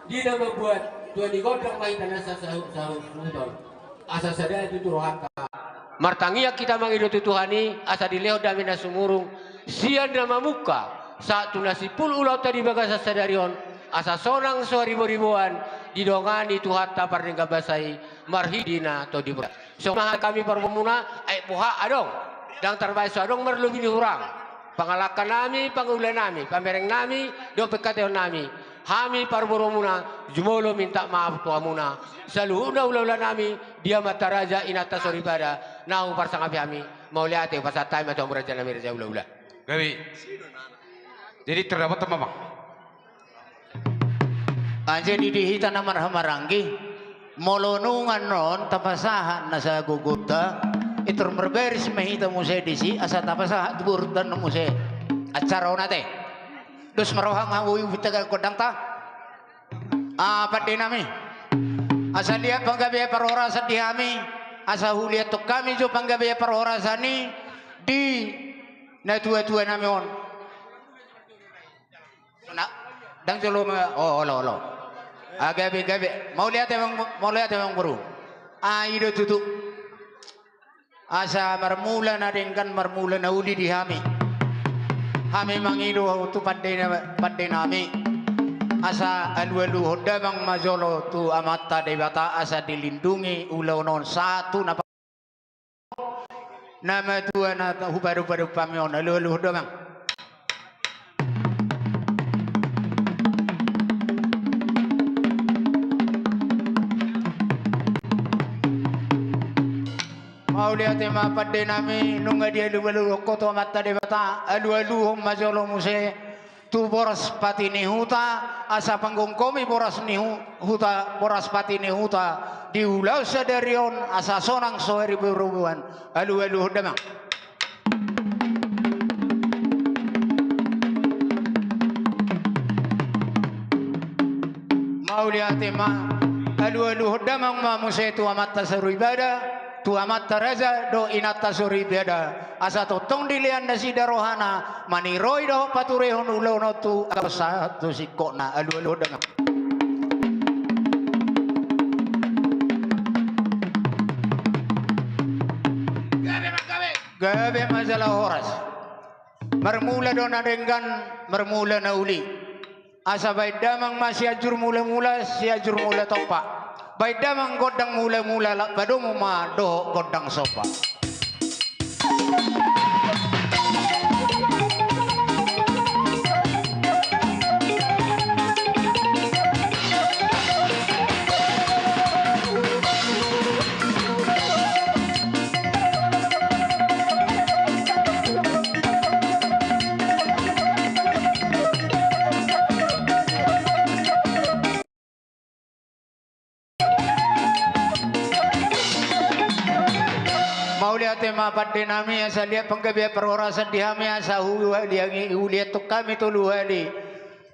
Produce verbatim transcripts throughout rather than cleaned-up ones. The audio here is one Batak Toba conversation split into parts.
Di na mambuat tua ni gondang ma hita na sasahuthon. Asa sada i tutu rohanta. Martangiang hita mangido tu Tuhan i asa dilehon dame na sumurung sian na mamungka sahat tu na simpul ulaonta di bagasan sadari on, asa sonang so riboriboan didongani Tuhanta pardenggan basa i marhite na tondi borat. Songon i ma hami parborumuna, aek boha adong, ndang tarbaen so adong marlobi ni hurang. Pangalangka nami, pangula nami, pamereng nami, dohot pangkataion nami. Hami parborumuna, jumolo minta maaf tu hamuna. Saluhutna hulahula nami, di amanta raja, inanta soripada, na huparsangapi hami. Mauliate, hupasahat hami ma tu hamu raja nami, raja hulahula. Gabe. Jadi terdapat apa, Bang? Ah, jadi di hita na marhahamaranggi, molo nunga on tapasahat nasa gogonta, i tor marbaris ma hita muse disi, asa tapasahat tu borunta on muse acara on ate. Dos ma roham hamu i, huingot gondangta. Ah, pande nami. Asa liat panggabean parhorasan di hami, asa huliathon hami jo panggabean parhorasan i di natuatua nami on. Na, ndang jolo ma, oh, olo, olo. Ah, gabe, gabe. Mauliate amang, mauliate amangboru. Ah, i do tutu. Asa marmula na denggan, marmula na uli di hami. Hami mangido tu pande na, pande nami. Asa alualuhon damang ma jolo tu Amanta Debata asa dilindungi ulaon on sahat tu na na matua na hupadupadup hami on, alualuhon damang. Mauliate ma pande nami, nunga dialualuhon ho tu Amanta Debata, alualuhon ma jolo muse tu boras pati ni huta, asa panggonggomi boras ni hu-, huta, boras pati ni huta, di ulaon sadari on, asa sonang so riboriboan, alualuhon damang. Mauliate ma, alualuhon damang ma muse tu Amanta soripada, tu amanta raja dohot inanta soripada. Asa tongtong dilehon nasida rohana, maniroi dohot paturehon ulaon on tu angka sahat tu singkopna, alualuhon damang. Gabe ma jala horas. Marmula do na denggan, marmula na uli. Asa baen damang ma Sianjur Mulamula, Sianjur Mula Tompa. Baen damang gondang mulamula, lak padomu ma dohot gondang somba. Mauliate ma pande nami, asa liat panggabean parhorasan di hami, asa hu-, huliathon hami tolu hali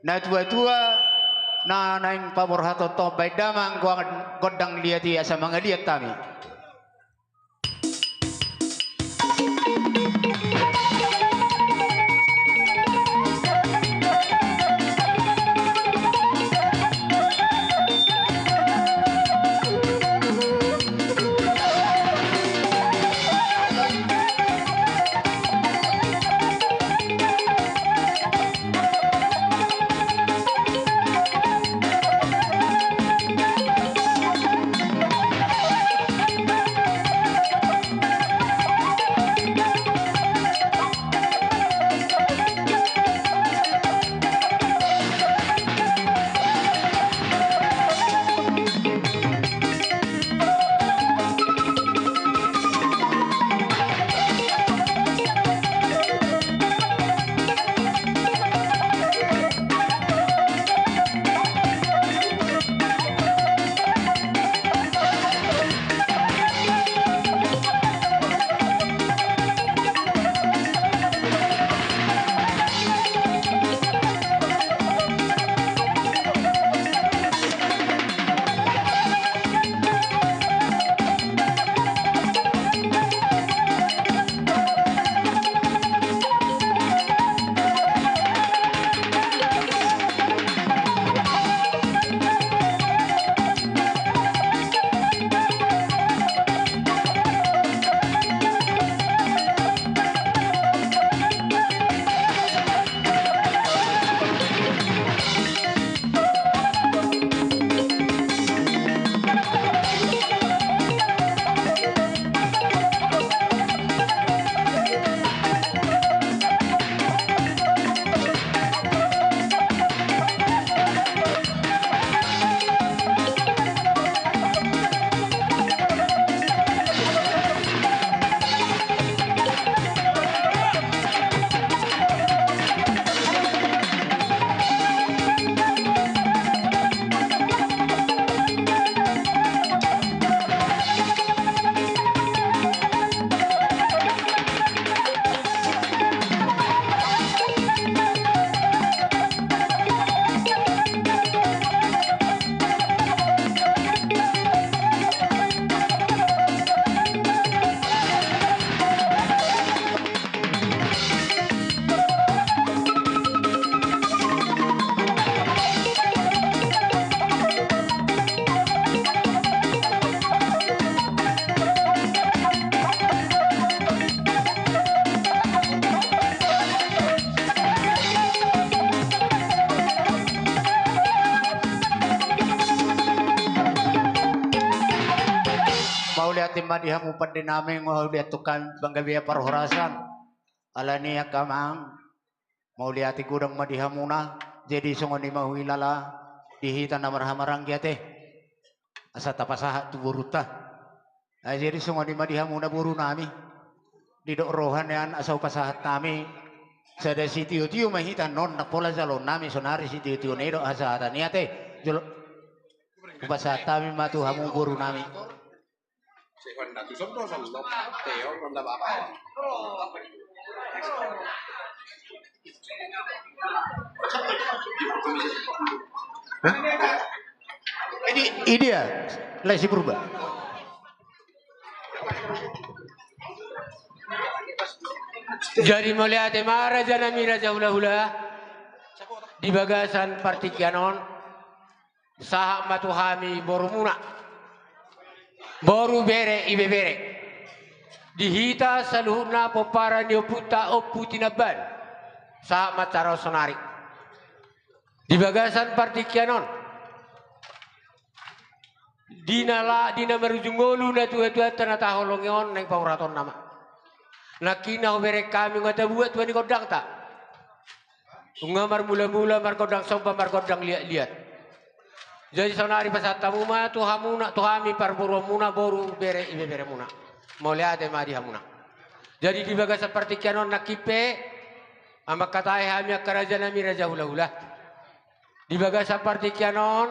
natuatua na naeng paborhathonhon, baen damang gondang liat i asa mangaliat hami. Mauliate ma di hamu pande nami, mauliate tu hami panggabean parhorasan. Alani i angka amang, mauliate godang ma di hamuna. Jadi songon i ma huhilala di hita na marhahamaranggi ate, asa tapasahat tu borunta. Ai jadi songon i ma di hamuna boru nami. Didok roha nian asa hupasahat hami sada sitiotio ma hita annon, ndang pola jaloon nami sonari sitiotio na i dohot hasahatan i ate. Jolo hupasahat hami ma tu hamu boru nami. Hah? Ini, ini ya, Lae Si Purba. Jadi mauliate ma raja nami, raja hulahula, di bagasan partingkian on. Sahat ma tu hami borumuna, boru, bere, ibebere, di hita saluhutna pomparan ni ompunta Ompu Tinamban. Sahat ma cara sonari di bagasan partingkian on. Di na la, di na marujung ngolu natuatuanta na taholongi on, naeng pahuratonna ma. Nangkin na hubereng hami, nunga tabuat tua ni gondangta. Nunga marmulamula margondang somba, margondang liatliat. Jadi sonari pasahat hamu ma tu hamuna, tu hami parboruonmuna, boru, bere, ibeberemuna. Mauliate ma di hamuna. Jadi di bagasan partingkian on nangkin pe, mangkatai hami angka raja nami, raja hulahula. Di bagasan partingkian on,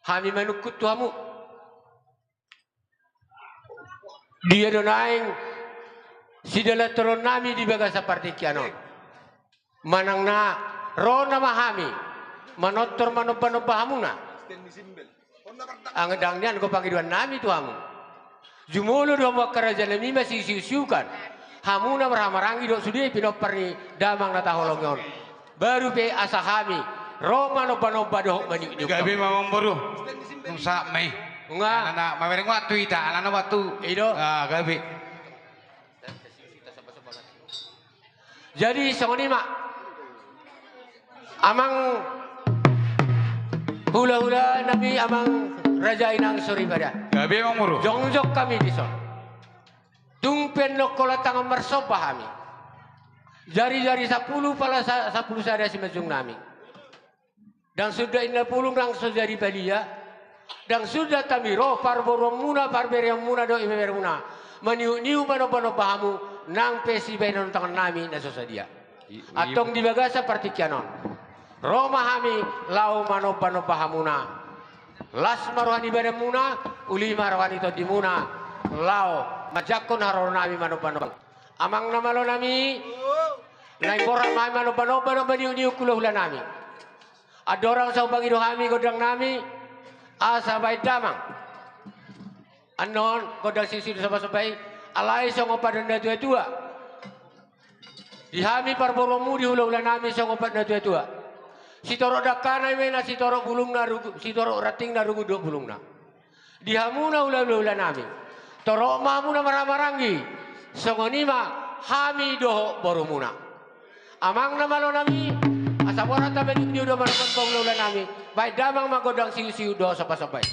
hami manungkun tu hamu. Dia do naeng sidalanhonon nami di bagasan partingkian on? Manang na ro nama hami manortor manombanomba hamuna? Ndang nian do pangidoan nami tu hamu. Jumolo do hamu angka raja nami masiusiusiukan. Hamuna marhahamaranggi dohot sude pinompar ni damang na taholongi on. Baru pe asa hami ro manombanomba dohot maniukniuk. Gabe ma amang boru. Nunga sahat ma i. Nunga. Alana mamereng waktu hita, alana waktu. I do. Ah, gabe. Jadi songon i ma. Amang hulahula nami, amang raja, inang soripada. Gabe ma amang boru. Jongjong hami dison. Tung pe annon holan tangan marsomba hami. Jarijari sampulu pala sa-, sampulu sada simanjujung nami. Ndang suda inna pulung ndang so jadi balia. Ndang suda hami ro parboruonmuna, parbereonmuna dohot ibeberemuna maniukniuk manombanomba hamu, nang pe sibahenon tangan nami na so sadia. I-, i-, antong di bagasan partingkian on ro ma hami laho manombanomba hamuna. Las ma roha ni badanmuna, uli ma roha ni tondimuna, laho manjangkon haroro nami manombanomba. Amang na malo nami, naeng borhat ma hami manombanomba dohot maniukniuk hulahula nami. Andorang so hupangido hami gondang nami asa baen damang. Annon gondang siusiu do sombasomba i, alai songon pande ni natuatua. Di hami parboruonmu, di hulahula nami songon pande ni natuatua. Sitorop dangkana i ma na sitorop bulungna, rugu-, sitorop rantingna rugut dohot bulungna. Di hamuna hulahula nami, torop ma hamuna marhahamaranggi. Songon i ma hami dohot borumuna. Amang na malo nami, asa borhat hami maniukniuk dohot manombanomba hulahula nami. Baen damang ma gondang siusiu dohot sombasomba i.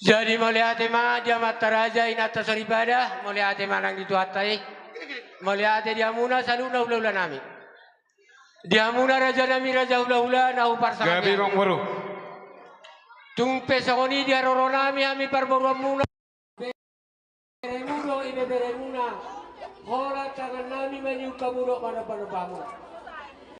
Jadi mauliate ma di amanta raja, inanta soripada, mauliate ma nang di Tuhanta i. Mauliate di hamuna saluhutna hulahula nami. Di hamuna raja nami, raja hulahula na huparsangap. Gabe i, amang boru. Tung pe songon i di haroro nami hami parboruanmuna. Beremu do ibeberemuna. Holan tangan nami ma niungkapmu dohot manompanompa hamuna.